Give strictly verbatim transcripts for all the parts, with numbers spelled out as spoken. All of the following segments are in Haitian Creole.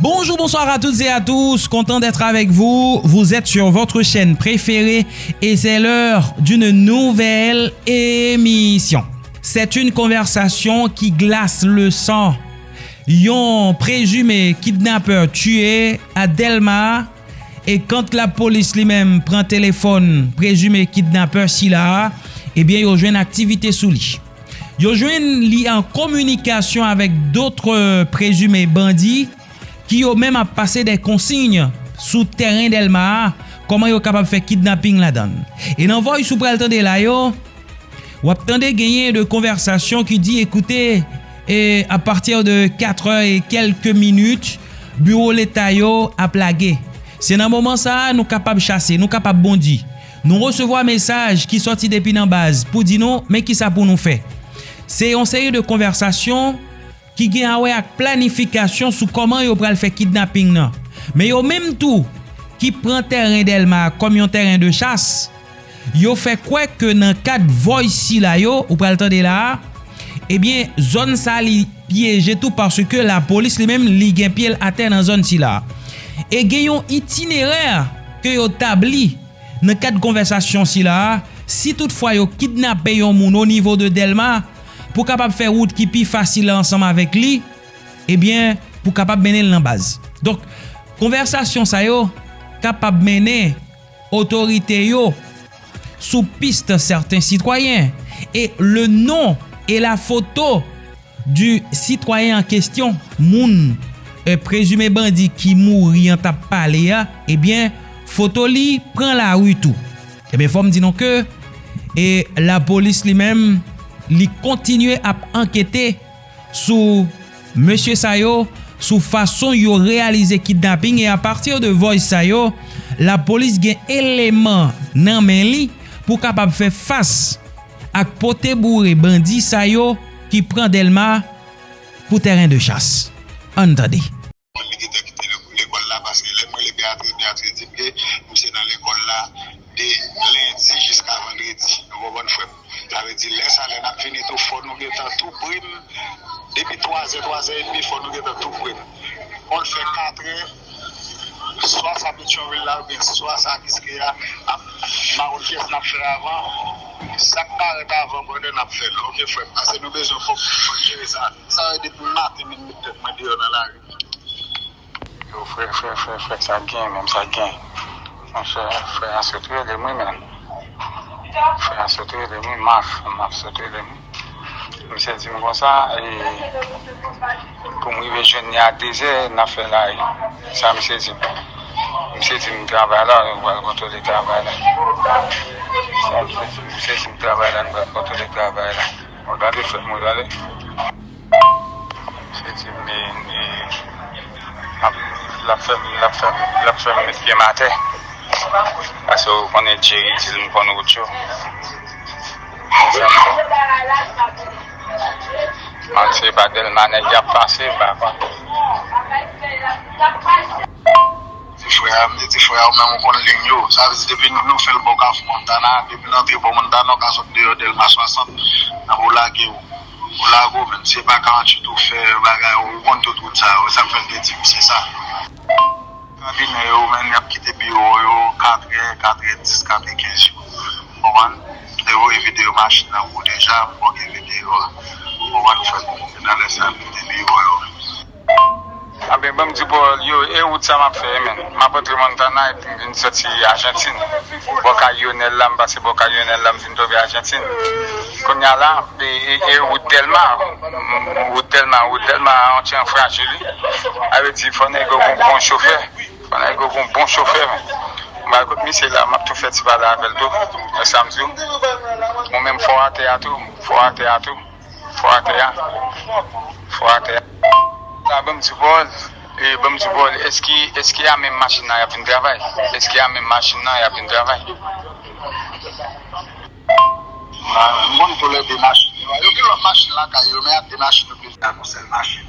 Bonjour, bonsoir à toutes et à tous, content d'être avec vous. Vous êtes sur votre chaîne préférée et c'est l'heure d'une nouvelle émission. C'est une conversation qui glace le sang. Yon prezime kidnapè tiye a Dèlma e kan lapolis li menm pran telefòn prezime kidnapè sila a, ebyen yo jwenn aktivite sou li. Yo jwenn li an kominikasyon avèk dòt prezime bandi ki yo menm ap pase de konsiy sou tèren Dèlma a, kòman yo kapab fè kidnaping ladan l. E nan voice ou pral tande la yo, w ap tande genyen de konvèsasyon ki di, écoutez, e à partir de quatre heures et quelques minutes, biwo leta yo ap lage. Se nan moman sa a nou kapab chase, nou kapab bondi. Nou resevwa mesaj ki sòti depi nan baz pou di nou, men kisa pou nou fè. Se yon seri de konvèsasyon ki gen a wè ak planifikasyon sou kòman yo pral fè kidnaping nan. Men yo menm tou ki pran tèren Dèlma kòm yon tèren de chas, yo fè kwè ke nan kad voice sila yo ou pral tande la a, ebyen zòn sa li pyeje tou paske lapolis li menm li gen pye l atè nan zòn sila. E gen yon itinerè ke yo tabli nan kad konvèsasyon sila a, si toutfwa yo kidnape yon moun o nivo de Dèlma, pou kapab fè wout ki pi fasil ansanm avèk li, ebyen, pou kapab mennen l nan baz. Donk, konvèsasyon sa yo kapab mennen otorite yo sou pis sèten sitwayen e le nom et la photo du citoyen en question, moun e prezime bandi ki mouri an t ap pale a, ebyen, foto li pran lari tou. Ebyen, fò m di nou ke e lapolis li menm, li kontinye ap ankete sou mesye sa yo, sou fason yo reyalize kidnaping e apati de voice sa yo, lapolis gen eleman nan men li pou kapab fè fas ak pote boure bandi sa yo ki pran Dèlma pou tèren de chas. Ann tande. Li gentan kite lekòl la paske lè m rele Beatrice, Beatrice di m ke misye nan lekòl la de lendi jiska vandredi. Nou konprann, frè m? Sa vle di lè sa, lè n ap vini tou, fò nou gentan tou pre m. Depi twazè, twazè edmi, fò nou gentan tou pre m. Fò l fè katrè, swa sa Petyonvil la oubyen swa sa Kiskeya, n ap, m pa konn kiyès n ap fè avan. Sa k parèt avan, brother, n ap fè l, oke, frè m? Paske nou bezwen fòk, fòk jere sa. Sa yo depi maten, m met tèt mwen deyò nan lari. Yo, frè, frè, frè, frè, sa gen, menm sa gen. Monchè, frè a sot rele m, wi, menm. Frè a sot rele m, wi, maf, maf sot rele m. Misye di m konsa, e, pou m rive jwenn li a dezè, n ap fè lari. Sa misye di m. Misye di m travay la, nou pral kontwole travay la. Sa misye di m, misye di m travay la, nou pral kontwole travay la. Mwen gade frè m, mwen gade. Se di m, e, e, ap, l ap fè m, l ap fè m, l ap fè m met pye m atè. Paske w konnen Jerry di l m konn wout yo. Mezanmi. Mwen se pa Dèlma nèg y ap pase, m pa konn. Ti frè a, m di ti frè a, ou menm ou konn liy yo. Sa vle di depi nou, nou fè l bò Kafou Montana, depi l antre bò Montana, ou ka sot deyò Dèlma swasant, nan pou lage w. Ou lage w, menm si se pa karantuit ou fè, bagay, ou konn tout wout sa yo. E sa k fè l te di m se sa. Kabinè yo, menm, y ap kite biwo yo katrè, katrè dis, katrè kenz yo. Konprann? M te voye videyo machin nan pou w deja, m pote videyo a. Konprann, frè m? Se nan lè sa, m kite biwo yo. Anben, ban m di bò yo, e wout sa m ap fè, menn. M ap antre Montana epi m vin sòti Ajantin. Bò kay Yonèl la, m pase bò kay Yonèl la, m vin tonbe Ajantin. Kounye a la, e, e, e wout Dèlma, wout Dèlma, wout Dèlma a yon ti jan frajil, wi. Sa vle di, fò nèg yo gon bon chofè. Fò nèg yo gon bon chofè, menn. M al kot misye la, m ap tou fè ti pale avè l tou. E sa m di w. Ou menm fò atè a tou, fò atè a tou. Fò atè a. Fò atè a. La, ban m di bò l. E, ban m di bò l. Èske, èske a menm machin nan y ap vin travay? Èske a menm machin nan y ap vin travay? M konn tou lè de machin yo. Yo gen lòt machin lakay yo, men a de machin yo pile ak yon sèl machin.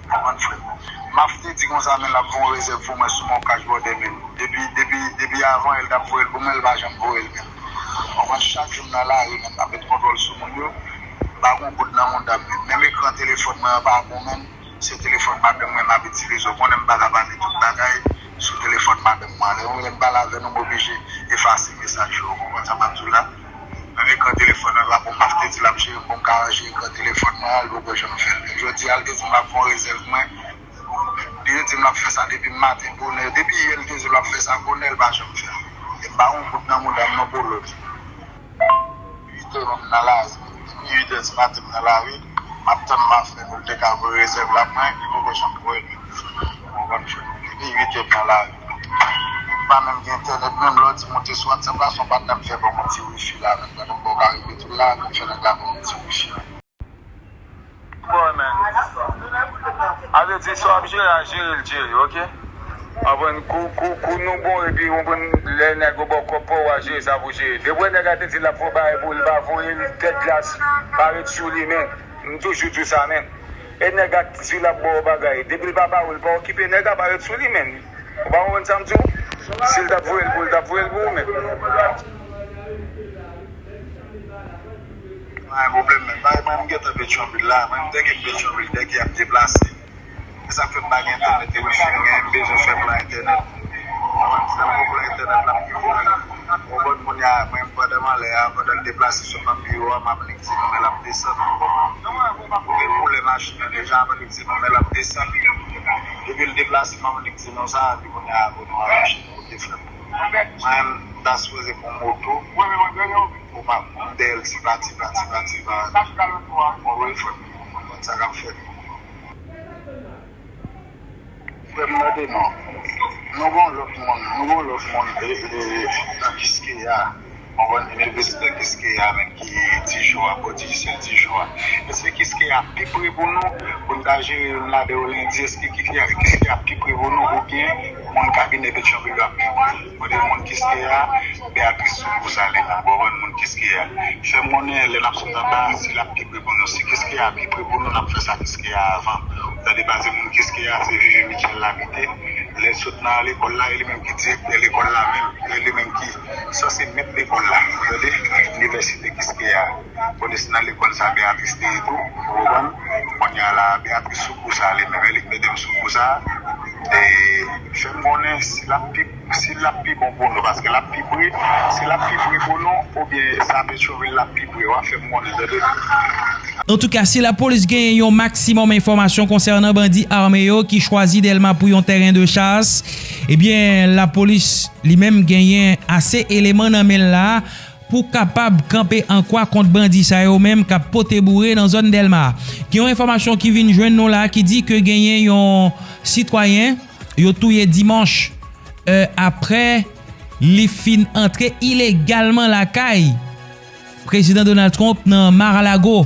Konprann, frè m? Maf te di konsa, men l ap fè yon rezèv pou mwen sou Mocash, brother, men depi, depi, depi avan, el t ap voye l pou mwen, l pa janm voye l, men. Konprann, chak jou m nan lari, men m ap met kontwòl sou moun yo. M pa gon goud nan mouda m, men menm ekran telefòn mwen an pa bon, men. Se telefòn madanm mwen m ap itilize. Ou konnen m pa ka pale tout bagay sou telefòn madanm mwen. Lè yon lè m pale avè nou, m oblije efase mesaj yo. Ou konprann sa m ap di w la? Menm ekran telefòn nan, la pou m ap te di l ap jere m, pou m ka ranje ekran telefòn nan, al, ou wè jan m fè l. Jodi a, l te di m l ap fè yon rezèv mwen. Li te di m l ap fè sa depi maten bonè. Depi yè, li te di m l ap fè sa bonè, l pa janm fè l. E m pa yon goud nan mouda m non, polo. Uit è m nan lari. Depi uit è di maten m nan lari. M ap tann m ap fè pou l te ka voye rezèv la mwen, li poko janm voye l. Ou konprann, frè? Depi uit è m nan lari. M pa menm gen entènèt, menm lè w di monte sou WhatsApp la, se yon patnè m fè ban m yon ti wifi la, menm pandan m ba w ka rele tou la, menm fè nèg la ban m yon ti wifi la. Bon, men. A vle di, sa w ap jere a, jere l, jere, oke? Konprann? Kou, kou, kou nou bon, epi, konprann, lè nèg yo ba w kòb pa w, w a jere sa pou w jere. Depi nèg la te di l ap fè yon bagay pou ou, li pa voye l, tèt glas, pa ret sou li, men. M toujou di w sa, men. E nèg la di l ap ba w bagay. Depi l pa ba ou, l pa okipe nèg la, pa ret sou li, men. Ou pa konprann sa m di w? Si l t ap voye l pou ou, l t ap voye l pou ou, men. Pa gen pwoblèm, men. Bagay mwen, m gentan Petyonvil la. Mwen, m dèke m Petyonvil, dèke ap deplase. Se sa k fè m pa gen entènèt, e wifi m gen, m bezwen fè plan entènèt. Mwen, si m pran plan entènèt la, m gen pwoblèm. Ou konprann, kounye a, mwen, pandan m anlè a, pandan l deplase sot nan biwo a, m ap lik di non, men l ap desann. Ou gen pwoblèm machin nan deja, m ap lik di non, men l ap desann. Depi l deplase, m ap lik di non, sa, epi kounye a, kounye a, machin nan, oke, frè m. Mwen, m ta sipoze pran moto. Pou m ap, m dèyè l, tipa, tipa, tipa, tipa. Mwen, wi, frè m, mwen konn sa k ap fèt. Frè m, mande non. Nou gon lòt moun, nou gon lòt moun, e, e, nan Kiskeya. Ou konprann, inivèsite Kiskeya, menm ki Tijou a, bò Digicel Tijou a. Èske Kiskeya pi pre pou nou, pou n ta jere youn ladan yo lendi? Èske Kiskeya, Kiskeya pi pre pou nou, oubyen moun kabinè Petyonvil yo ap pi pre? Mande moun Kiskeya, Beatrice Soukousa li menm, ou konprann, moun Kiskeya. Fè m konnen lè n ap sot anba, si l ap pi pre pou nou. Si Kiskeya pi pre pou nou, n ap fè sa Kiskeya avan. Ou tande, pase moun Kiskeya, se Vivi Mitchell l abite. Lè l sot nan lekòl la, e li menm ki direktè lekòl la menm. E li menm ki sanse mèt lekòl la. Ou tande? Inivèsite Kiskeya. Konnen se nan lekòl sa Beatrice te ye tou. Ou konprann? Kounye a la, Beatrice Soukousa li menm. E li k mete m sou kou sa. E fè m konnen si l ap pi, si l ap pi bon pou nou, paske l ap pi pre, si l ap pi pre pou nou, oubyen sa Petyonvil l ap pi pre, w a fè m konnen, tande. Antouka, si lapolis genyen yon maksimòm enfòmasyon konsènan bandi ame yo ki chwazi Dèlma pou yon tèren de chas, ebyen, lapolis li menm genyen ase eleman nan men l la pou kapab kanpe an kwa kont bandi sa yo menm k ap pote boure nan zòn Dèlma. Gen yon enfòmasyon ki vin jwenn nou la ki di ke genyen yon sitwayen yo touye dimanch, e, apre li fin antre ilegalman lakay Prezidan Donald Trump nan Mar-a-Lago.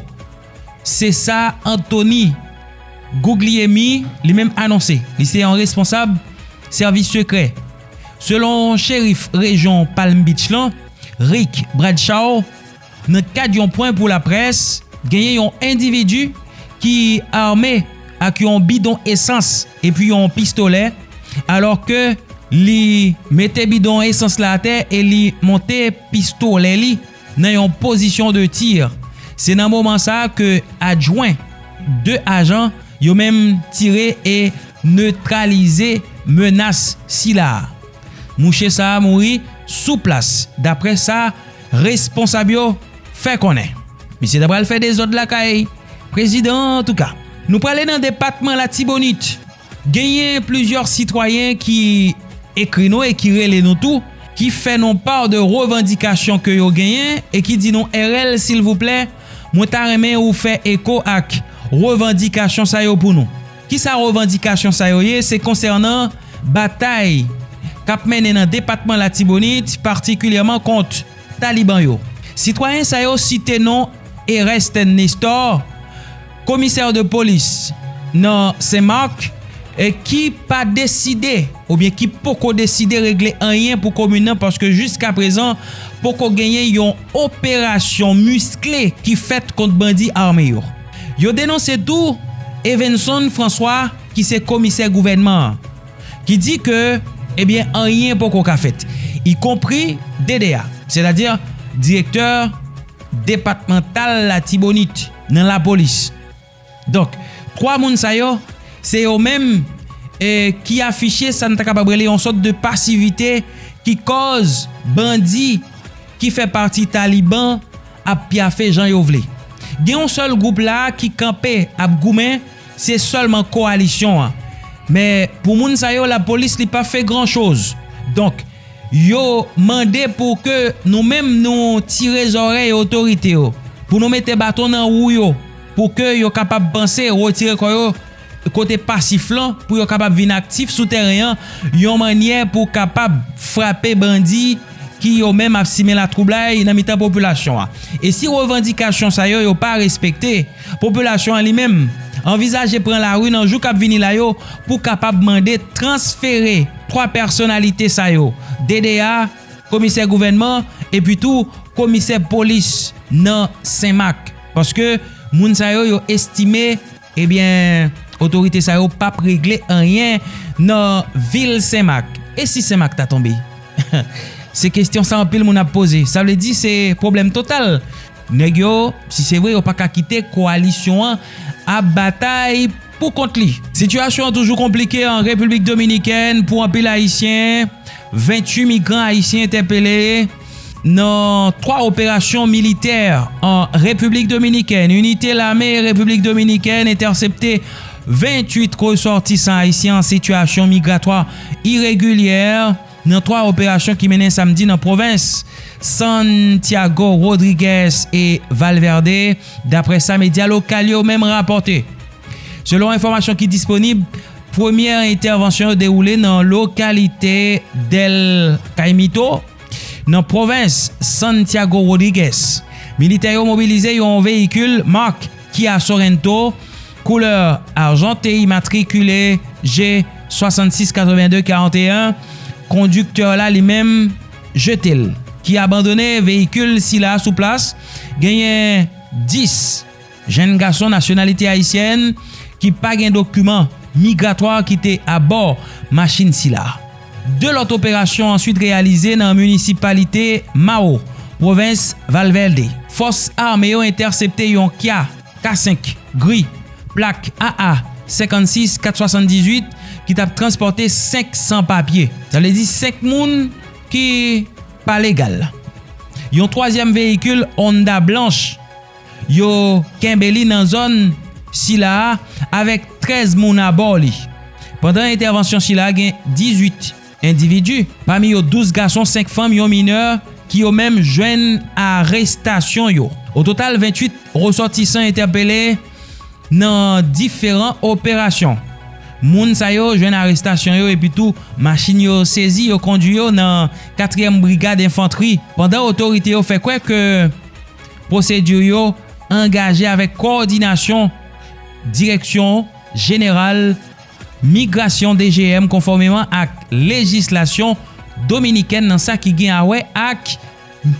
Se sa Anthony Guglielmi li menm anonse. Li se yon responsab sèvis sekrè. Selon cherif rejyon Palm Beach lan, Rick Bradshaw, nan kad yon pwen pou laprès, genyen yon endividi ki ame ak yon bidon esans epi yon pistolè, alòske li mete bidon esans la atè e li monte pistolè li nan yon pozisyon de tir. Se nan moman sa a ke adjwen de ajan yo menm tire e netralize menas sila a. Mouche sa a mouri sou plas, daprè sa responsab yo fè konnen. Misye ta pral fè dezòd lakay prezidan an, antouka. Nou prale nan depatman Latibonit. Genyen plizyè sitwayen ki ekri nou e ki rele nou tou, ki fè nou pa de revandikasyon ke yo genyen e ki di nou, R L, silvouplè, mwen ta renmen ou fè eko ak revandikasyon sa yo pou nou. Kisa revandikasyon sa yo ye? Se konsènan batay k ap mennen nan depatman Latibonit, patikilyèman kont Taliban yo. Sitwayen sa yo site non Ereste Nestor, komisè de polis nan Sen Mak, e ki pa deside, oubyen ki poko deside regle anyen pou komin nan, paske jiskaprezan poko genyen yon operasyon miskle ki fèt kont bandi ame yo. Yo denonse tou Evenson François, ki se komisè gouvènman an, ki di ke, ebyen, anyen poko ka fèt, ikonpri D D A, sètadi direktè depatmantal Latibonit nan lapolis. Donk, twa moun sa yo, Se yo menm, e, ki afiche sa n ta kapab rele yon sòt de pasivite ki kòz bandi ki fè pati Taliban ap pyafe jan yo vle. Gen yon sèl gwoup la ki kanpe ap goumen, se sèlman kowalisyon an. Men pou moun sa yo, lapolis li pa fè gran choz. Donk, yo mande pou ke nou menm nou tire zòrèy otorite yo, pou nou mete baton nan wou yo, pou ke yo kapab panse retire kò yo kote pasif lan, pou yo kapab vin aktif sou tèren an, yon mannyè pou kapab frape bandi ki yo menm ap simen latwoublay nan mitan popilasyon an. E si revandikasyon sa yo, yo pa respekte, popilasyon an li menm anvizaje pran lari nan jou k ap vini la yo pou kapab mande transfere twa pèsonalite sa yo, D D A, komisè gouvènman, epi tou komisè polis nan Senmak. Paske moun sa yo, yo estime, ebyen, otorite sa yo p ap regle anyen nan vil Senmak. E si Senmak ta tonbe? Se kesyon sa anpil moun ap poze. Sa vle di se pwoblèm total. Nèg yo, si se vre, yo pa ka kite kowalisyon an ap batay pou kont li. Sitiyasyon an toujou konplike an Repiblik Dominikèn pou anpil Ayisyen. Venntuit migran ayisyen entèpele nan twa operasyon militè an Repiblik Dominikèn. Inite lame Repiblik Dominikèn entèsepte venntuit resòtisan ayisyen an sitiyasyon migratwa iregilyè nan twa operasyon ki mennen samdi nan pwovens Santiago Rodriguez e Valverde, daprè sa medya lokal yo menm rapòte. Selon enfòmasyon ki disponib, premyè entèvansyon yo dewoule nan lokalite Del Caimito, nan pwovens Santiago Rodriguez. Militè yo mobilize yon veyikil mak Kia Sorento, koulè ajanti, imatrikile G swasannsis katrevenndekarannen. Kondiktè la li menm jete l, ki abandone veyikil sila sou plas. Genyen dis jenn gason nasyonalite ayisyèn ki pa gen dokiman migratwa ki te abò machin sila. De lòt operasyon answit reyalize nan minisipalite Mao, pwovens Valverde. Fòs ame yo entèsepte yon Kia K senk gri, plak A A senkannsis kat swasanndizuit, ki t ap transpòte senk sanpapye. Sa vle di senk moun ki pa legal. Yon twazyèm veyikil Honda blanch, yo kenbe li nan zòn sila a avèk trèz moun abò li. Pandan entèvansyon sila, gen dizuit endividi, pami yo douz gason, senk fanm, yon minè, ki yo menm jwenn arestasyon yo. O total, venntuit resòtisan entèpele nan diferan operasyon. Moun sa yo jwenn arestasyon yo epi tou machin yo sezi, yo kondwi yo nan katriyèm brigad enfantri, pandan otorite yo fè kwè ke pwosedi yo angaje avèk kowòdinasyon Direksyon Jeneral Migrasyon, D G M, konfòmeman ak lejislasyon dominikèn nan sa ki gen a wè ak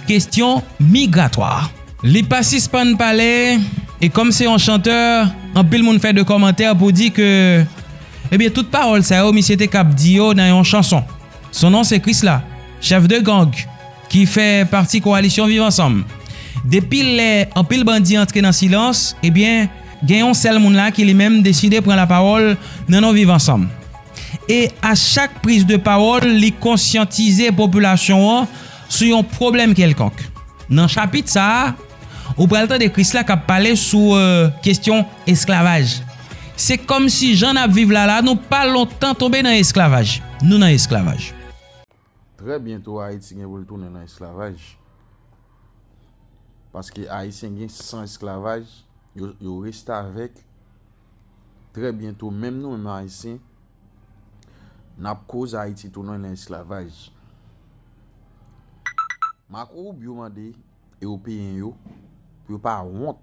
kesyon migratwa. Li pa sispann pale, e kòm se yon chantè, anpil moun fè de kòmantè pou di ke, ebyen, tout pawòl sa yo, misye te kab di yo nan yon chanson. Son non se Krisla, chèf de gang ki fè pati kowalisyon Viv Ansanm. Depi lè anpil bandi antre nan silans, ebyen, gen yon sèl moun la ki li menm deside pran lapawòl nan non Viv Ansanm. E a chak priz de pawòl, li konsyantize popilasyon an sou yon pwoblèm kèlkonk. Nan chapit sa a, ou pral tande Krisla k ap pale sou, e, kesyon esklavaj. Se kòmsi jan n ap viv la la, nou pa lontan tonbe nan esklavaj. Nou nan esklavaj. Trè byento, Ayiti gen pou l tounen nan esklavaj. Paske Ayisyen gen san esklavaj, yo, yo restavèk. Trè byento, menm nou menm Ayisyen, n ap koz Ayiti tounen nan esklavaj. Marco Rubio mande Ewopeyen yo pou yo pa wont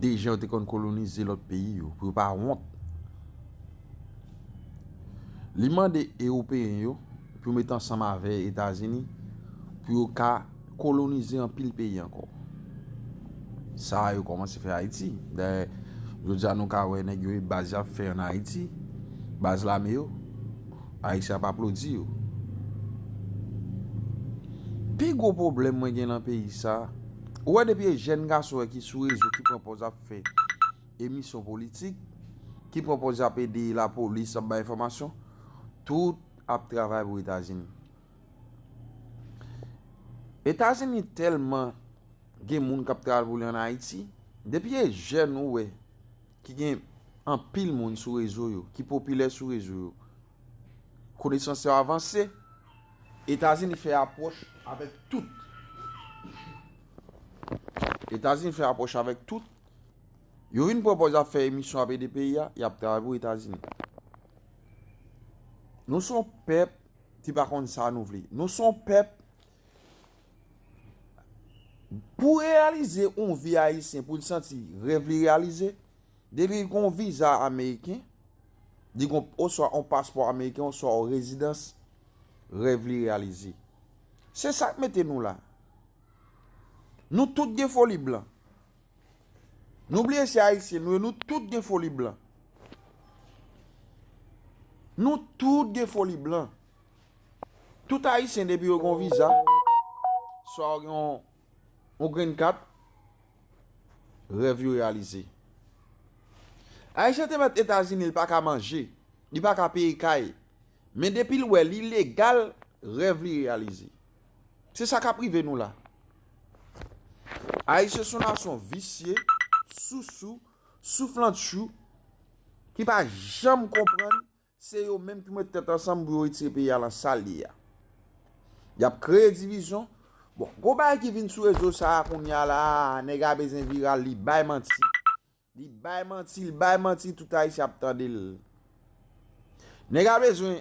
de jan yo te konn kolonize lòt peyi yo, pou yo pa wont. Li mande Ewopeyen yo pou yo met ansanm avè Etazini pou yo ka kolonize anpil peyi ankò. Sa a yo kòmanse fè Ayiti. Dayè, jodi a nou ka wè nèg yo e baz y ap fè ann Ayiti, baz lame yo, Ayisyen ap aplodi yo. Pi gwo pwoblèm mwen gen nan peyi sa, ou wè depi e jèn gason wè ki sou rezo ki pran pòz ap fè emisyon politik, ki pran pòz y ap ede lapolis, ap bay enfòmasyon, tout ap travay pou Etazini. Etazini tèlman gen moun k ap travay pou li ann Ayiti, depi e jèn ou wè ki gen anpil moun sou rezo yo, ki popilè sou rezo yo, konesans yo avanse, Etazini fè apwòch avèk tout. Etazini fè apwòch avèk tout. Yo vin pran pòz ap fè emisyon ap ede peyi a, y ap travay pou Etazini. Nou se yon pèp ki pa konn sa nou vle. Nou se yon pèp, pou reyalize yon vi ayisyen, pou l santi rèv li reyalize, depi l gen yon viza ameriken, li gen oswa yon paspò ameriken, oswa yon rezidans, rèv li reyalize. Se sa k mete nou la. Nou tout gen foli blan. Nou bliye se ayisyen nou ye, nou tout gen foli blan. Nou tout gen foli blan. Tout ayisyen depi yo gen yon viza, swa yo gen yon, yon green card, rèv yo reyalize. Ayisyen te mèt Etazini, li pa ka manje, li pa ka peye kay. Men depi l wè li legal, rèv li reyalize. Se sa k ap rive nou la. Ayisyen se yon nasyon visye, sousou, souflantchou, ki pa janm konprann se yo menm ki mete tèt ansanm pou yo retire peyi a lan sa l ye a. Y ap kreye divizyon. Bon, gwo bagay ki vin sou rezo sa a kounye a la, nèg a bezwen viral, li bay manti. Li bay manti, li bay manti, tout ayisyen ap tande l. Nèg a bezwen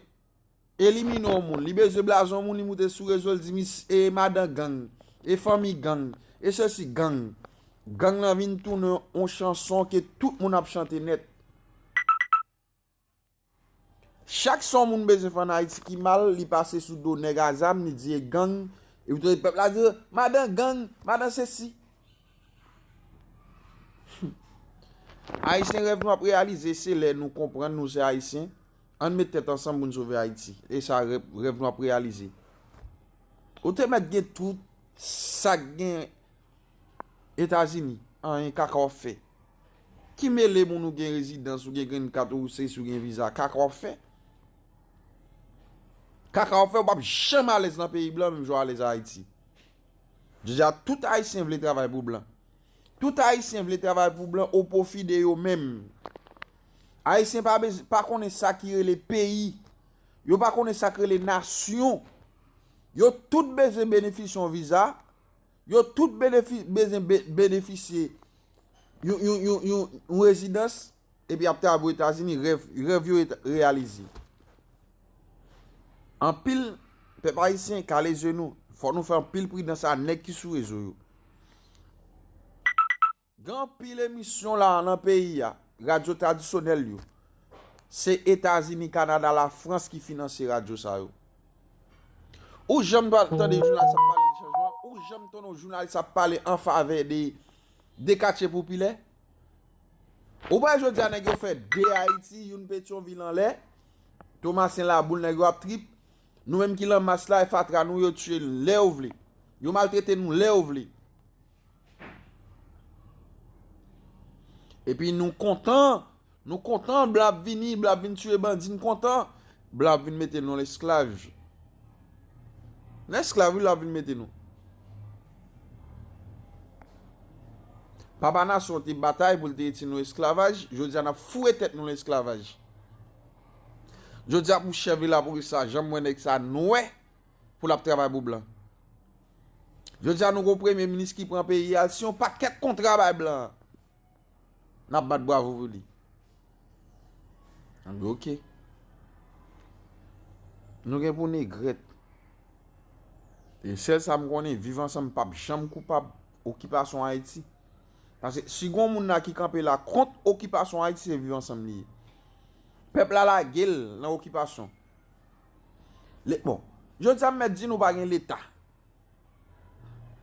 elimine yon moun, li bezwen blaze yon moun, li moute sou rezo, li di, "Mis-, e madan gang, e fanmi gang, e sesi gang." Gang lan vin tounen yon chanson ke tout moun ap chante nèt. Chak sa yon moun bezwen fè ann Ayiti ki mal, li pase sou do nèg a zam, li di e gang, epi tou pèp la di, "Madan gang, madan sesi." Ayisyen, rèv nou ap reyalize, se lè nou konprann nou se ayisyen, ann met tèt ansanm pou n sove Ayiti. E sa rèv, rèv nou ap reyalize. Ou te mèt gen tout sa k gen Etazini, anyen kaka w ap fè. Ki mele moun ou gen rezidans, ou gen green card, ou se si w gen viza, kaka w ap fè. Kaka w ap fè, ou p ap janm alèz nan peyi blan, menm jan w alèz Ayiti. Jodi a, tout ayisyen vle travay pou blan. Tout ayisyen vle travay pou blan o pwofi de yo menm. Ayisyen pa bez-, pa konnen sa ki rele peyi. Yo pa konnen sa k rele nasyon. Yo tout bezwen benefisye yon viza. Yo tout benefi-, bezwen be-, benefisye yon, yon, yon, yon, yon rezidans. Epi ap travay Etazini, rèv, rèv yo reyalize. Anpil pèp ayisyen kale je nou. Fò nou fè anpil pridans a nèg ki sou rezo yo. Gen anpil emisyon la nan peyi a, radyo tradisyonèl yo. Se Etazini, Kanada, Lafrans ki finanse radyo sa yo. Ou janm pa tande jounalis ap pale de chanjman? Ou janm tande yon jounalis ap pale an favè de, de katye popilè? Ou pa wè jodi a nèg yo fè de Ayiti, youn Petyonvil anlè, Tomasen Laboul, nèg yo ap trip. Nou menm ki lan mas la, e fatra nou, yo tiye n lè yo vle. Yo maltrete nou lè yo vle. Epi nou kontan, nou kontan, blan ap vini, blan ap vin tiye bandi, n kontan. Blan ap vin mete nou nan lesklav. Nan esklav, wi, l ap vin mete nou. Papa nasyon te batay pou l te retire nou esklavaj, jodi a n ap foure tèt nou nan esklavaj. Jodi a pou chèf de lapolis la, janm wè nèg sa nwè pou l ap travay pou blan. Jodi a nou gon premye minis ki pran peyi a, si yon pakèt kontra bay blan an. N ap bat bravo pou li. Ann di oke. Nou gen pou negrèt. E sèl sa m konnen, Viv Ansanm p ap janm koupab okipasyon Ayiti. Paske si gon moun la ki kanpe la kont okipasyon Ayiti, se Viv Ansanm li ye. Pèp la lage l nan okipasyon. Le, bon, jodi a m mèt di nou pa gen Leta.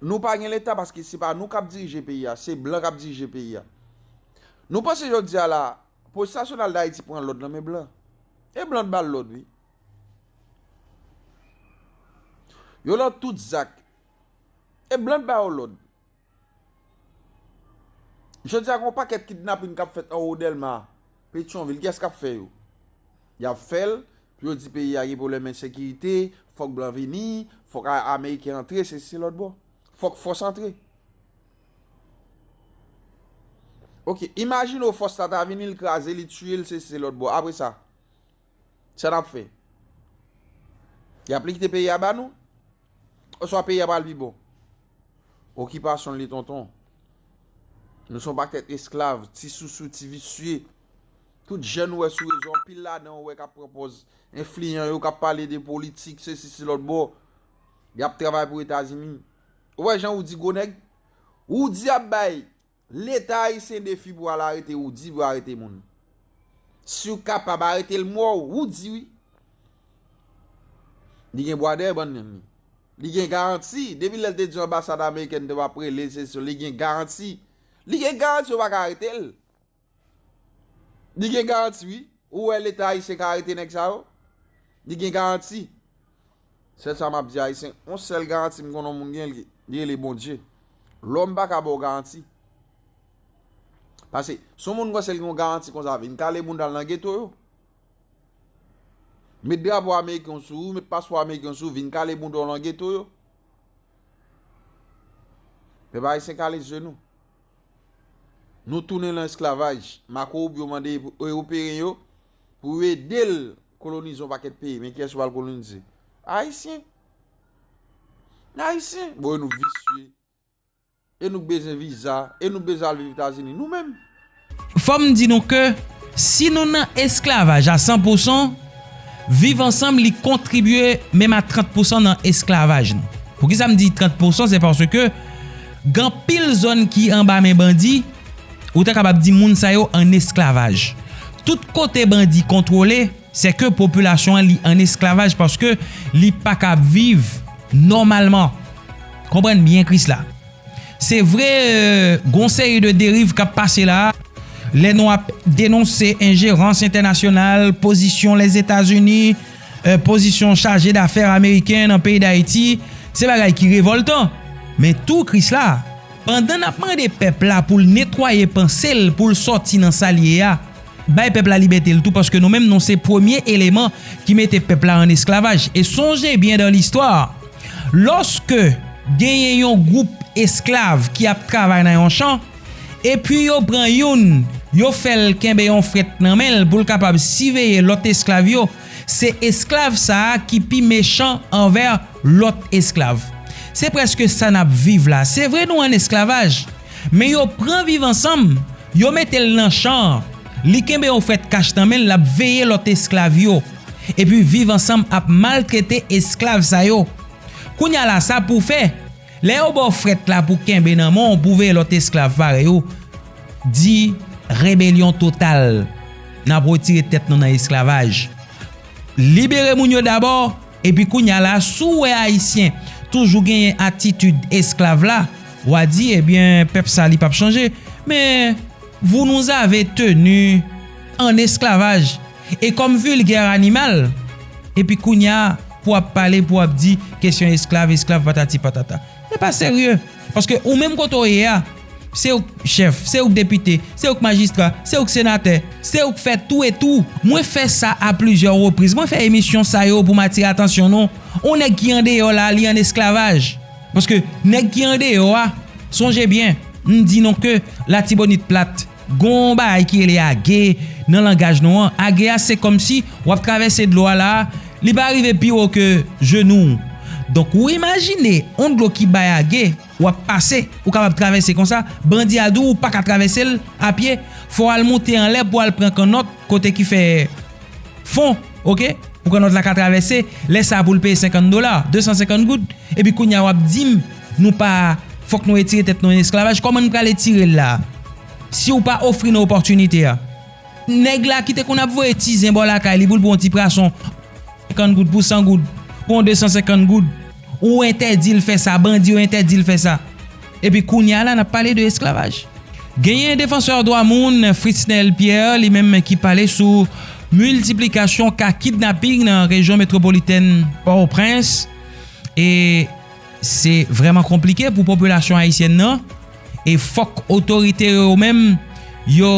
Nou pa gen Leta paske se pa nou k ap dirije peyi a, se blan k ap dirije peyi a. Nou panse jodi a la, Polis Nasyonal d Ayiti pran lòd nan men blan. E blan t ba l lòd, wi. Yo lan tout zak. E blan t ba yo lòd. Jodi a, gen yon pakèt kidnapin k ap fèt anwo Dèlma, Petyonvil. Kiyès k ap fè yo? Y ap fè l pou yo di peyi a gen pwoblèm ensekirite, fòk blan vini, fòk a- Ameriken antre, se, se lòt bò. Fòk fòs antre. Oke, imajine w fòs la ta vini, l kraze, li tiye l, se, se lòt bò. Apre sa, sa n ap fè? Y ap li kite peyi a ba nou? Oswa peyi a pral pi bon? Okipasyon li, tonton. Nou se yon pakèt esklav, ti sousou, ti visye. Tout jèn ou wè sou rezo, anpil ladan ou wè k ap pran pòz enfliyan yo, k ap pale de politik, sesi, se lòt bò. Y ap travay pou Etazini. Ou wè jan Roody gwo nèg? Roody ap bay Leta ayisyen defi pou al arete Roody, pou arete moun. Si w kapab arete l, m wè w, Roody, wi. Li gen bwa dèyè bann nèg li. Li gen garanti. Depi lè l te di anbasad amerikèn te p ap rele, se sou, li gen garanti. Li gen garanti yo pa ka arete l. Li gen garanti, wi. Ou wè Leta ayisyen ka arete nèg sa yo? Li gen garanti. Sèl sa m ap di Ayisyen, yon sèl garanti m konnen yon moun gen, li, li rele Bondye. Lòm pa ka ba w garanti. Paske, si yon moun panse l gen yon garanti konsa, vin kale bounda l nan geto yo. Met drapo ameriken w sou ou, met paspò ameriken w sou ou, vin kale bounda w nan geto yo. Pèp ayisyen kale je nou. Nou tounen nan esklavaj. Marco Rubio mande Ewopeyen yo pou yo ede l kolonize yon pakèt peyi. Men kiyès yo pral kolonize? Ayisyen. Ayisyen. Bon, e nou visye. E nou k bezwen viza. E nou k bezwen al viv Etazini. Nou menm. Fò m di nou ke si nou nan esklavaj a san pousan, Viv Ansanm li kontribye menm a trant pousan nan esklavaj nou. Poukisa m di trant pousan? Se paske gen anpil zòn ki anba men bandi, ou ta kapab di moun sa yo an esklavaj. Tout kote bandi kontwole, se ke popilasyon an li an esklavaj paske li pa ka viv nòmalman. Konprann byen Krisla. Se vre, euh, gon seri de deriv k ap pase la. Lè nou ap denonse enjerans entènasyonal, pozisyon Lèzetazini, euh, pozisyon chaje dafè ameriken nan peyi Dayiti, se bagay ki revòltan. Men tou, Krisla, pandan n ap mande pèp la pou l netwaye panse l, pou l sòti nan sa l ye a, bay pèp la libète l tou, paske nou menm, nou se premye eleman ki mete pèp la an esklavaj. E sonje byen dan listwa, lòske genyen yon gwoup esklav ki ap travay nan yon chan, epi yo pran youn, yo fè l kenbe yon frèt nan men l pou l kapab siveye lòt esklav yo, se esklav sa a ki pi mechan anvè lòt esklav. Se prèske sa n ap viv la. Se vre nou an esklavaj, men yo pran Viv Ansanm, yo mete l nan chan an. Li kenbe yon frèt kach nan men l, l ap veye lòt esklav yo. Epi Viv Ansanm ap maltrete esklav sa yo. Kounye a la, sa pou fè, lè yo ba w frèt la pou kenbe nan men w, pou veye lòt esklav parèy ou, di rebelyon total. N ap retire tèt nou nan esklavaj. Libere moun yo dabò, epi kounye a la, si w wè Ayisyen toujou genyen atitid esklav la, w a di, ebyen, pèp sa li p ap chanje. Men, vous nous avez tenus en esclavage et comme vulgaire animal. Epi kounye a, pou w ap pale, pou w ap di, kesyon esklav, esklav, patati patata. Se pa serye. Paske ou menm kote w ye a, se ou k chèf, se ou k depite, se ou k majistra, se ou k senatè, se ou k fè tou e tou. Mwen fè sa a plizyè repriz. Mwen fè emisyon sa yo pou m atire atansyon nou. On nèg ki andeyò la, li an esklavaj. Paske nèg ki andeyò a, sonje byen, m di nou ke Latibonit Plat, gon bagay ki rele age nan langaj nou an. Age a, se kòmsi w ap travèse dlo a la, li pa rive pi wo ke jenou w. Donk, ou imajine on dlo ki bay age, w ap pase, ou kapab travèse konsa, bandi a di w ou pa ka travèse l a pye, fò w al moute anlè pou w al pran kannòt kote ki fè fon, oke? Pou kannòt la ka travèse, lè sa a pou l peye senkant dola, de san senkant goud. Epi kounye a w ap di m, nou pa, fòk nou retire tèt nou nan esklavaj. Kòman n pral retire l la? Si w pa ofri nou opòtinite a. Nèg la ki te konn ap voye ti zen bò lakay li pou l pran yon ti pwason, senkant goud pou san goud, pou yon de san senkant goud, ou entèdi l fè sa, bandi yo entèdi l fè sa. Epi kounye a la, n ap pale de esklavaj. Genyen defansè dwa moun, Fritznel Pierre, li menm ki pale sou miltiplikasyon ka kidnaping nan rejyon metwopolitèn Pòtoprens. E se vrèman konplike pou popilasyon ayisyèn nan. E fòk otorite yo menm, yo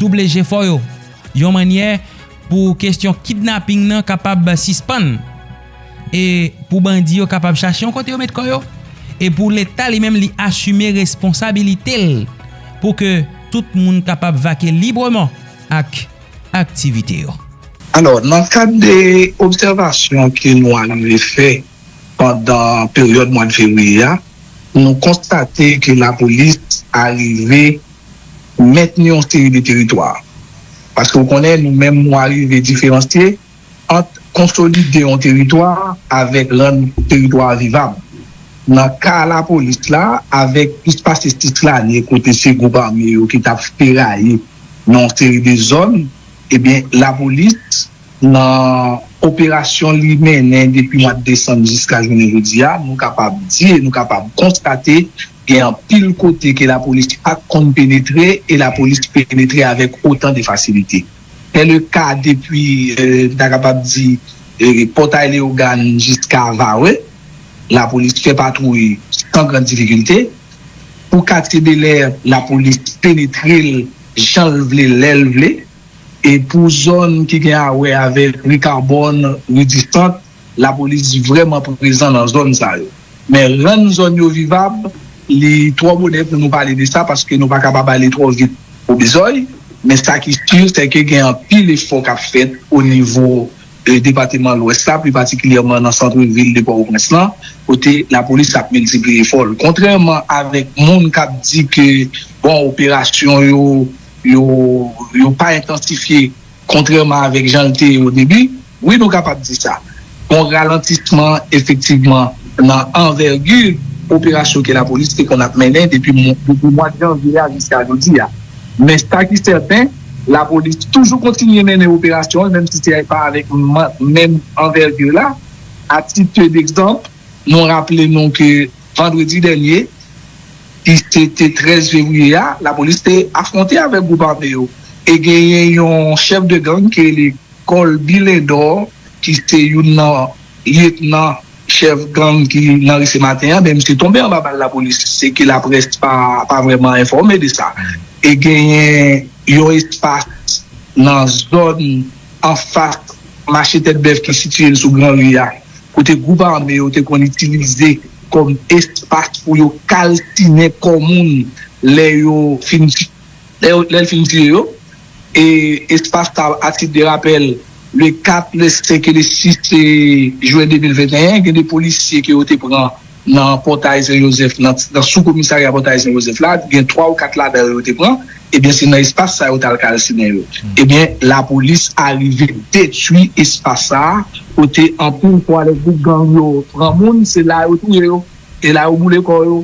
double jefò yo, yon mannyè pou kesyon kidnaping nan kapab sispann, e pou bandi yo kapab chache yon kote yo met kò yo, e pou Leta li menm li asime responsabilite l pou ke tout moun kapab vake libreman ak aktivite yo. Alò, nan kad de obsèvasyon ke nou arive fè pandan peryòd mwa fevriye a, nou konstate ke lapolis arive mentni yon seri de teritwa. Paske w konnen, nou menm, nou arive diferansye ant konsolide yon teritwa avèk rann teritwa a vivab. Nan ka lapolis la, avèk plis pase sis lane kote se gwoup ame yo ki t ap feraye nan yon seri de zòn, ebyen, lapolis, nan operasyon li mennen depi mwa desanm jiska jounen jodi a, nou kapab di e nou kapab konstate gen anpil kote ke lapolis pa t konn penetre e lapolis penetre avèk otan de fasilite. Se le ka depi, euh, m ta kapab di, euh, Pòtay Leyogàn jiska Vare, lapolis fè patwouy san grann difikilte. Pou katye Belè, lapolis penetre l jan l vle, lè l vle. E pou zòn ki gen a wè avèk ri Kabòn, ri Disant, lapolis vrèman prezan nan zòn sa yo. Men rann zòn yo vivab, li twò bonè pou nou pale de sa paske nou pa kapab ale twò vit pou bezòy. Men sa ki si, se ke gen anpil efò k ap fèt o nivo, e, depatman Lwès la, pli patikilyèman nan sant vil de Pòtoprens lan, kote lapolis ap miltipliye efò l. Kontrèman avèk moun k ap di ke, bon, operasyon yo, yo, yo pa entansifye, kontrèman avèk jan l te ye o debi, wi, nou kapab di sa. Gon ralantisman, efektivman, nan anvègi operasyon ke lapolis te konn ap mennen depi mwa, depi mwa janvye a jiska jodi a. Men sa ki sèten, lapolis toujou kontinye mennen operasyon l, menm si se pa avèk menm anvègi la. A tit degzanp, nou raple nou ke vandredi dènye, ki se te trèz fevriye a, lapolis te afwonte avèk gwoup ame yo. E genyen yon chèf de gang ki rele Colby Lindor, ki se youn nan lyetnan chèf gang ki nan ri Sematen an, men misye tonbe anba bal lapolis, se ke laprès pa, pa vrèman enfòme de sa. E genyen yon espas nan zòn anfas mache Tèt Bèf ki sitiye l sou Gran Ri a, kote gwoup ame yo te konn itilize kòm espas pou yo kalsinen kò moun lè yo fin, lè, lè l fin tiye yo. E espas sa, a tit de rapèl, le kat, le senk e le sis jen de mil venteyen, gen de polisye ke yo te pran nan Pòtay Sen Jozèf, nan, nan sou komisarya Pòtay Sen Jozèf la, gen twa ou kat ladan yo yo te pran, ebyen se nan espas sa yo t al kalsinen yo. Ebyen, lapolis arive detwi espas sa a, kote anpil fwa lè gwoup gang yo pran moun, se la yo touye yo, e la yo boule kò yo.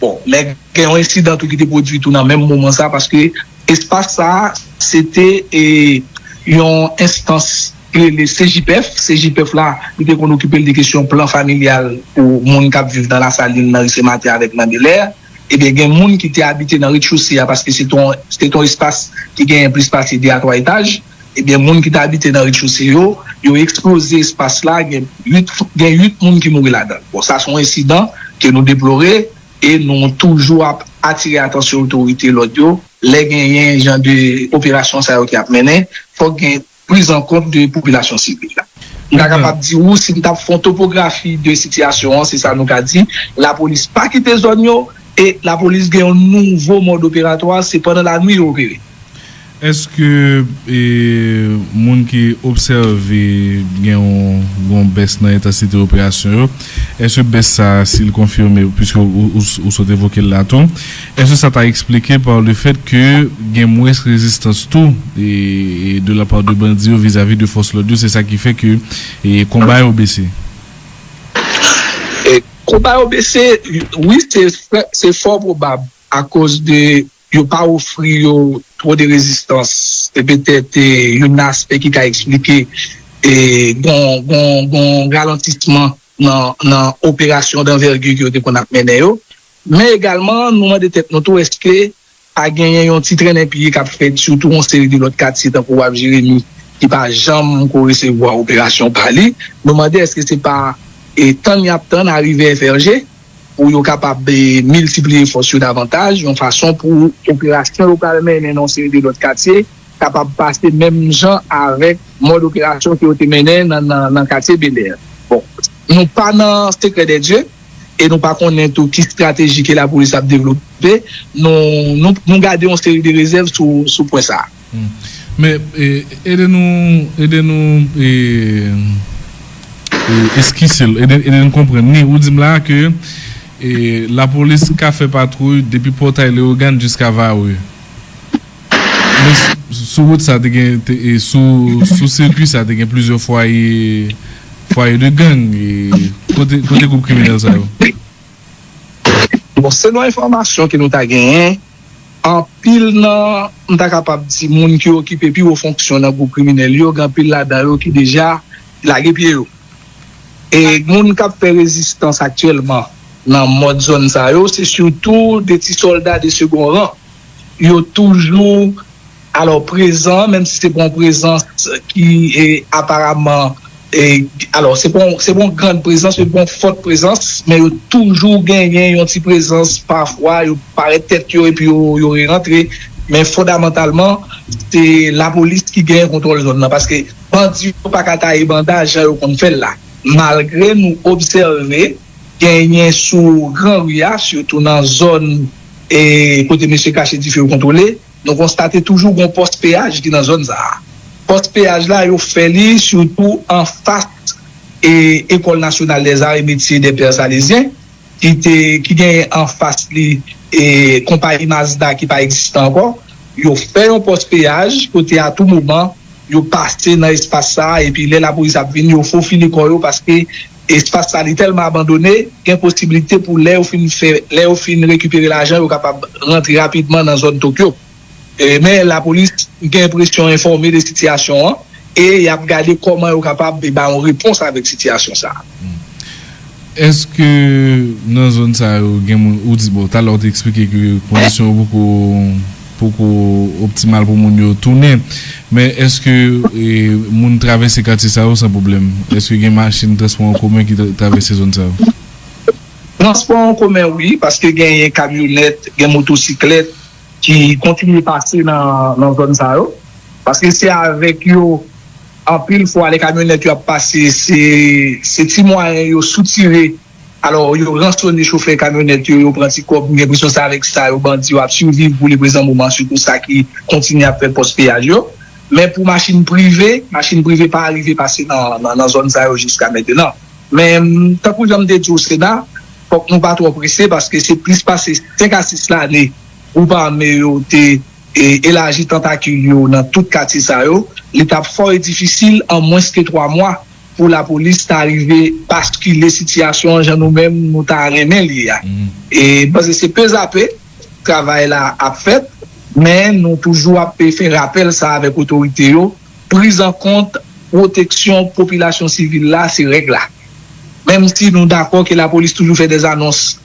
Bon, men gen yon ensidan tou ki te pwodui tou nan menm moman sa, paske espas sa a, se te, e, yon enstans ki rele C J P F. C J P F la, li te konn okipe l de kesyon plan familyal pou moun k ap viv nan Lasalin, nan ri Sematen avèk nan Belè. Ebyen, gen moun ki te abite nan rechose a, paske se te yon, se te yon espas ki genyen plis pase de a twa etaj. Ebyen, moun ki te abite nan rechose yo, yo eksploze espas la, gen uit, gen uit moun ki mouri ladan l. Bon, sa se yon ensidan ke nou deplore e nou toujou ap atire atansyon otorite lòd yo. Lè genyen jan de operasyon sa yo ki ap mennen, fòk gen priz an kont de popilasyon sivil la. M ta kapab di ou, si m t ap fè yon topografi de sitiyasyon an, se sa nou ka di, lapolis pa kite zòn yo, e lapolis gen yon nouvo mòd operatwa, se pandan lanwi yo opere. Èske e, moun ki obsève gen yon, yon bès nan entansite operasyon yo? Èske bès sa a, si l konfime, piske ou, ou, ou sot evoke l la tou, èske sa ta eksplike pa le fèt ke gen mwens rezistans tou e, e de la pa de bandi yo vizavi de fòs lòd yo, se sa ki fè ke e, konba yo bese? E, konba yo bese, wi, se, se fò pwobab akoz de yo pa ofri yo twò de rezistans. Se petèt e, youn nan aspè ki ka eksplike e, gon, gon, gon ralantisman nan, nan operasyon danvègi ke yo te konn ap mennen yo. Men egalman, nou mande tèt nou tou, èske pa genyen yon ti trennen pye k ap fèt, sitou yon seri de lòt katye, tankou w ap Jeremi, ki pa janm ko resevwa operasyon pa li. Nou mande èske se pa e, tann y ap tann arive F R G, pou yo kapab, eh, miltipliye fòs yo davantaj, yon fason pou operasyon yo pral mennen nan yon seri de lòt katye kapab pase menm jan avèk mòd operasyon ke yo te mennen nan, nan, nan katye Belè. Bon, nou pa nan sekrè dè dye, e nou pa konnen tou ki estrateji ke lapolis ap devlope. Nou, nou, nou gade yon seri de rezèv sou, sou pwen sa a. Hmm. Men, e, ede nou, ede nou, e, e, eskise l, ede, ede nou konprann li. Ou di m la ke, e, lapolis ka fè patwouy depi Pòtay Leyogàn jiska Vare. Men s-, sou wout sa te gen, te, e, sou, sou sirkwi sa te gen plizyè fwaye, fwaye de gang. E, kote, kote gwoup kriminèl sa yo? Bon, selon enfòmasyon ke nou ta genyen, anpil nan, m ta kapab di, moun ki okipe pi wo fonksyon nan gwoup kriminèl yo, gen anpil ladan yo ki deja lage pye yo. E moun k ap fè rezistans aktyèlman nan mòd zòn sa yo, se sitou de ti sòlda de segon ran. Yo toujou, alò, prezan, menm si se pa yon prezans ki, e, aparaman, e, alò, se pa yon, se pa yon gran prezans, se pa yon fòt prezans, men yo toujou genyen yon ti prezans, pafwa, yo parèt tèt yo epi yo, yo rerantre. Men fondamantalman, se lapolis ki genyen kontwòl zòn nan, paske bandi yo pa ka taye banda jan yo konn fè l la. Malgre nou obsève genyen sou Gran Ri a, sitou nan zòn, e, kote mesye kache dife yo kontwole, nou konstate toujou gon pòs peyaj ki nan zòn sa a. Pòs peyaj la, yo fè li sitou anfas, e, École Nationale des Arts et Métiers des Pères Salésiens, ki te, ki genyen anfas li, e, konpayi Mazda ki pa egziste ankò. Yo fè yon pòs peyaj kote a tou moman yo pase nan espas sa a, epi lè lapolis ap vin, yo fofile kò yo, paske espas sa li tèlman abandone, gen posiblite pou lè yo fin fè, lè yo fin rekipere lajan, yo kapab rantre rapidman nan zòn Tokyo. E, men lapolis gen enpresyon enfòme de sitiyasyon an e y ap gade kòman yo kapab, e, bay yon repons avèk sitiyasyon sa a. Èske nan zòn sa yo gen moun, ou di, bon, talè w te eksplike ke kondisyon yo poko, poko optimal pou moun yo tounen, men èske, e, moun travèse katye sa yo san pwoblèm? Èske gen machin transpò an komen ki tra-, travèse zòn sa yo? Transpò an komen, wi, paske genyen kamyonèt, gen motosiklèt ki kontinye pase nan, nan zòn sa yo. Paske se avèk yo, anpil fwa, lè kamyonèt yo ap pase, se, se ti mwayen yo soutire. Alò, yo ransone chofè kamyonèt yo, yo pran ti kòb. M gen enpresyon se avèk sa yo, bandi yo ap siviv pou leprezan moman, sitou sa ki kontinye ap fè pòs peyaj yo. Men pou machin prive, machin prive pa rive pase nan, nan, nan zòn sa yo jiska mentenan. Men, tankou jan m te di w, Sena, fòk nou pa twò prese, paske se plis pase senk a sis lane gwoup ame yo te, e, elaji tantakil yo nan tout katye sa yo. Li t ap fò e difisil, an mwens ke twa mwa, pou lapolis ta rive baskile sitiyasyon an jan nou menm nou ta renmen li ye a. E, m panse se pezape travay la ap fèt, men nou toujou ap fè rapèl sa avèk otorite yo, priz an kont, pwoteksyon popilasyon sivil la, se règ la. Menm si nou dakò ke lapolis toujou fè dè anons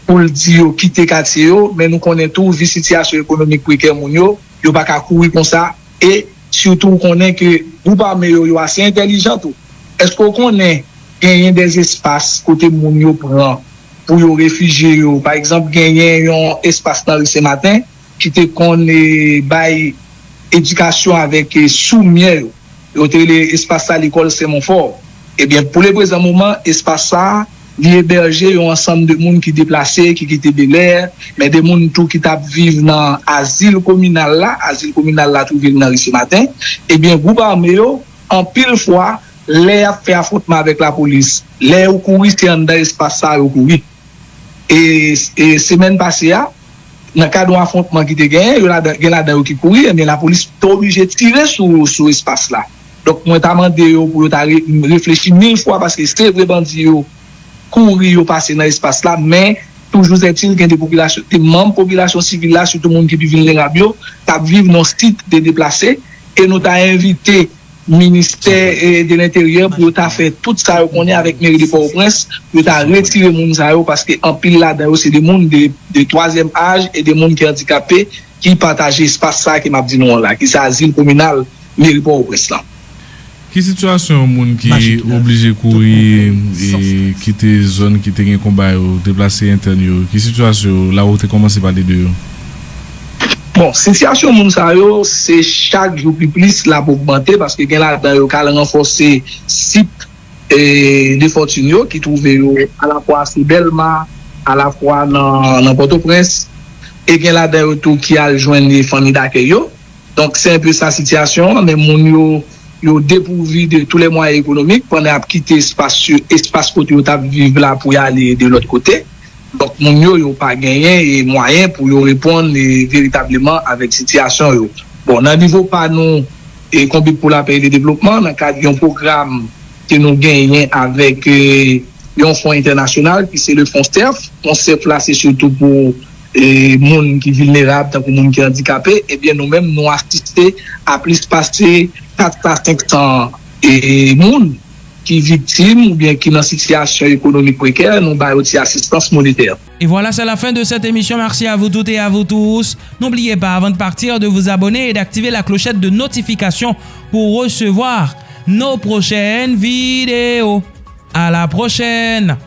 pou l di yo kite katye yo, men nou konnen tou, vi sitiyasyon ekonomik prekè moun yo, yo pa ka kouri konsa, e sitou ou konnen ke gwoup ame yo, yo ase entèlijan tou. Èske w konnen genyen dè espas kote moun yo pran pou yo refijye yo? Pa egzanp, genyen yon espas nan ri Senmaten ki te konn, e, bay edikasyon avèk, e, soumyè yo. Yo te rele espas sa lekòl Sen Monfò. Ebyen, pou leprezan moman, espas sa a, li ebèje yon ansanm de moun ki deplase, ki kite Belè, men de moun tou ki t ap viv nan azil kominal la. Azil kominal la twouve l nan ri Senmaten. Ebyen, gwoup ame yo, anpil fwa, lè y ap fè afwontman avèk lapolis, lè yo kouri, se anndan espas sa a yo kouri. E, e semèn pase a, nan kad yon afwontman ki te genyen, yo ladan, gen ladan yo ki kouri, ebyen lapolis te oblije tire sou, sou espas la. Donk, mwen ta mande yo pou yo ta re-, reflechi mil fwa, paske se vre bandi yo kouri, yo pase nan espas la, men toujou ètil, gen de popilasyon, de manm popilasyon sivil la, sitou moun ki pi vilnerab yo, t ap viv nan sit de deplase, e nou ta envite Ministè, e, de Lenteryè pou yo ta fè tout sa yo konnen avèk meri de Pòtoprens, pou yo ta retire moun sa yo, paske anpil ladan yo se de moun de, de twazyèm aj e de moun ki andikape, ki pataje espas sa ke m ap di nou an la, ki se azil kominal meri Pòtoprens lan. Ki sitiyasyon yon moun ki oblije kouri e kite zòn ki te gen konba yo, deplase entèn yo? Ki sitiyasyon yo, la ou te kòmanse pale de yo? Bon, sitiyasyon moun sa yo, se chak jou pi plis l ap ogmante, paske gen ladan yo k al ranfòse sit e, de fòtin yo ki twouve yo alafwa sou Dèlma, alafwa nan, nan Pòtoprens, e gen ladan yo tou ki al jwenn fanmi dakèy yo. Donk, se enpe sa sitiyasyon an, men moun yo, yo depouvi de tou lè mwayen ekonomik pandan y ap kite espas, espas kote yo t ap viv la pou y ale de lòt kote. Donk, moun yo, yo pa genyen e mwayen pou yo reponn e, veritableman avèk sitiyasyon yo. Bon, nan nivo pa nou, e Konbit pou Lapè e le Devlopman, nan kad yon pwogram ke nou genyen avèk e, yon fon entènasyonal ki se le Fon Sèf. Fon Sèf la, se sitou pou e, moun ki vilnerab, tankou moun ki andikape, ebyen, nou menm, nou asiste a plis pase kat sa senk san e, moun ki viktim oubyen ki nan sitiyasyon ekonomik prekè, nou ba yo ti asistans monetè. Et voilà, c'est la fin de cette émission. Merci à vous toutes et à vous tous. N'oubliez pas, avant de partir, de vous abonner et d'activer la clochette de notification pour recevoir nos prochaines vidéos. À la prochaine!